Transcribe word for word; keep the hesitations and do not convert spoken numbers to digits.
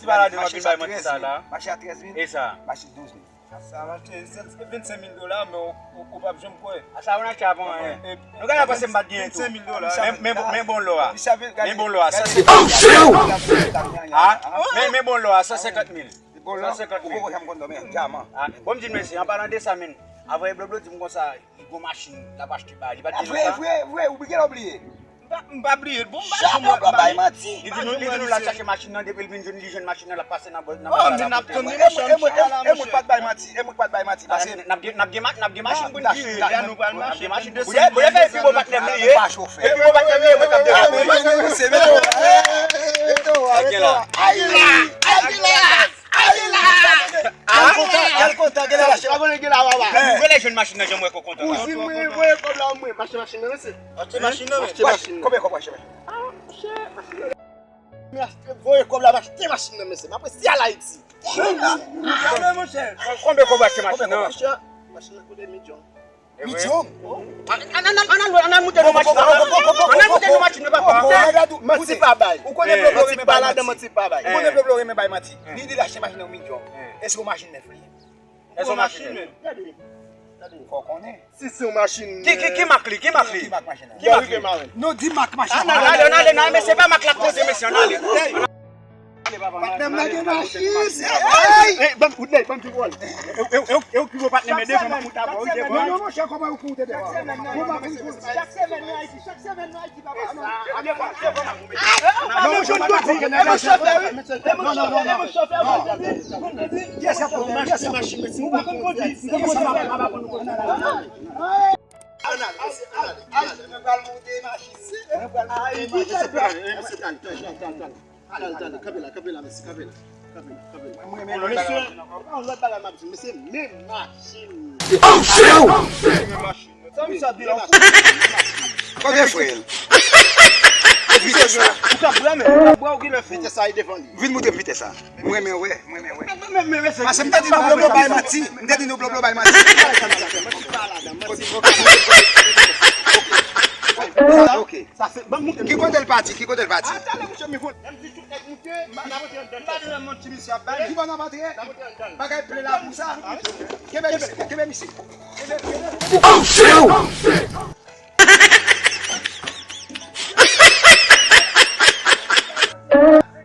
Ti malad, w ap vin bay manti sa la. Mache a trèz mil. E sa? Mache douz mil. Sa mache, se vennsenk mil dola, men ou, ou, ou p ap janm kwè. A sa, ou nan chapon, hein. Nou gade panse m pa t gen tou. Vennsenk mil dola. Men, men, men bon lò a. Men bon lò a, san senkant mil. Ah, men, men bon lò a, san senkant mil. San senkant mil. Ou poko janm konn dòmi, dyaman. Ah, bon, m di n mesye, an palan de sa, men, avè Bloblo di m konsa, li gon machin, l ap achte ba, li pa t di nou sa? Vre, vre, vre, ou gen lè bliye. M pa, m pa bliye l. Bon, m pa janm wè. Li di nou, li di nou l al chache machin nan, depi l vin jwenn, li jwenn machin nan, l ap pase nan bò, nan bò la. Oh, men n ap tann li nan chanm. E mwen, e mwen, e mwen k pa t bay manti, e mwen k pa t bay manti, pase n ap gen, n ap gen ma-, n ap gen machin pou n jere. Lè a nou pral mache. Ou wè, fè pi bon patnè m li ye. Fè pi bon patnè m li ye, mwen k ap defann li. Mete w, mete w, mete w. Ayi la, ayi la. Ayi la! Ayi la! Kèl kontan, kèl kontan, kèl kontan, kèl kontan, kèl kontan. Mwen lè jwenn machin nan, jan mwen kontan. Kouzin mwen voye kòb la mwen, m achte machin nan, mesye. Achte machin nan, men. Achte machin nan. Konbyen kòb w achte machin? Ah, chè, machin nan. M achte, voye kòb la, m achte machin nan, mesye. M apresye al Ayiti. Gade, monchè. Konbyen kòb w achte machin nan? Monchè, machin nan koute milyon. Medium. An, an, an, an, an, an al moute nou machin nan. An al moute nou machin nan, papa. Manti pa bay. Ou konnen Bloblo renmen bay manti. Manti pa bay. Ou konnen Bloblo renmen bay manti. Li di l achte machin nan medium. Èske yon machin nèf li ye? Èske yon machin nèf? Gade. Gade. Fò w konnen. Si se yon machin. Ki, ki, ki mak li? Ki mak li? Ki mak machin nan? Ki mak li? Nou di mak machin nan. An ale, an ale, non, men se pa mak la k poze, mesye, an ale. Patnè m nan gen machin. Ey! Ey, ban m kout nèy, ban m ti wòl. E, e, e, e, ou ki gwo patnè m, devan m kout avè w, devan. Non, non, monchè, kòman ou koute devan? Chak semèn, chak semèn nou Ayiti, chak semèn nou Ayiti, papa. Non, monchè, ou pa konn kondui. E mwen chofè, wi. E mwen chofè, wi. Yes, yes, yes. Ou pa konn kondui. M konn kondui, papa, pa konn kondui. Ann ale, mesye, ann ale, ann ale. Mwen pral monte machin. Mwen pral monte machin. Mesye, ann ale, ann ale, ann ale. Tande, tande, tande. Kanpe la, kanpe la, mesye, kanpe la. Kanpe la, kanpe la. Mwen, mwen, mwen, mesye, yon lòt bagay m ap di, mesye, menm machin. Oh, shit! Menm machin. Sa misye ap di la. Kote frè l? Vitès la. Ou ka bwè, men. Ou ka bwè, ou gen lè fou. Vitès sa, e devan li. Vin moute vitès sa. Mwen, mwen, wè, mwen, mwen, wè. Men, men, men, men, se... Pase m te di nou Bloblo bay manti. M te di nou Bloblo bay manti. Manti pa ladan, manti pa ladan. Ok. Sa se, ban m moute. Ki kote l pati? Ki kote l pati? Atale, monchè, men fò. Lè m di tout nèg moute, m pa rantre anndan. M pa nan mond ti misye ap bay. Ki bò n ap antre? N ap antre anndan. Bagay ple la pou sa. Kenbe misye, kenbe misye. Kenbe, kenbe. Oh, shit!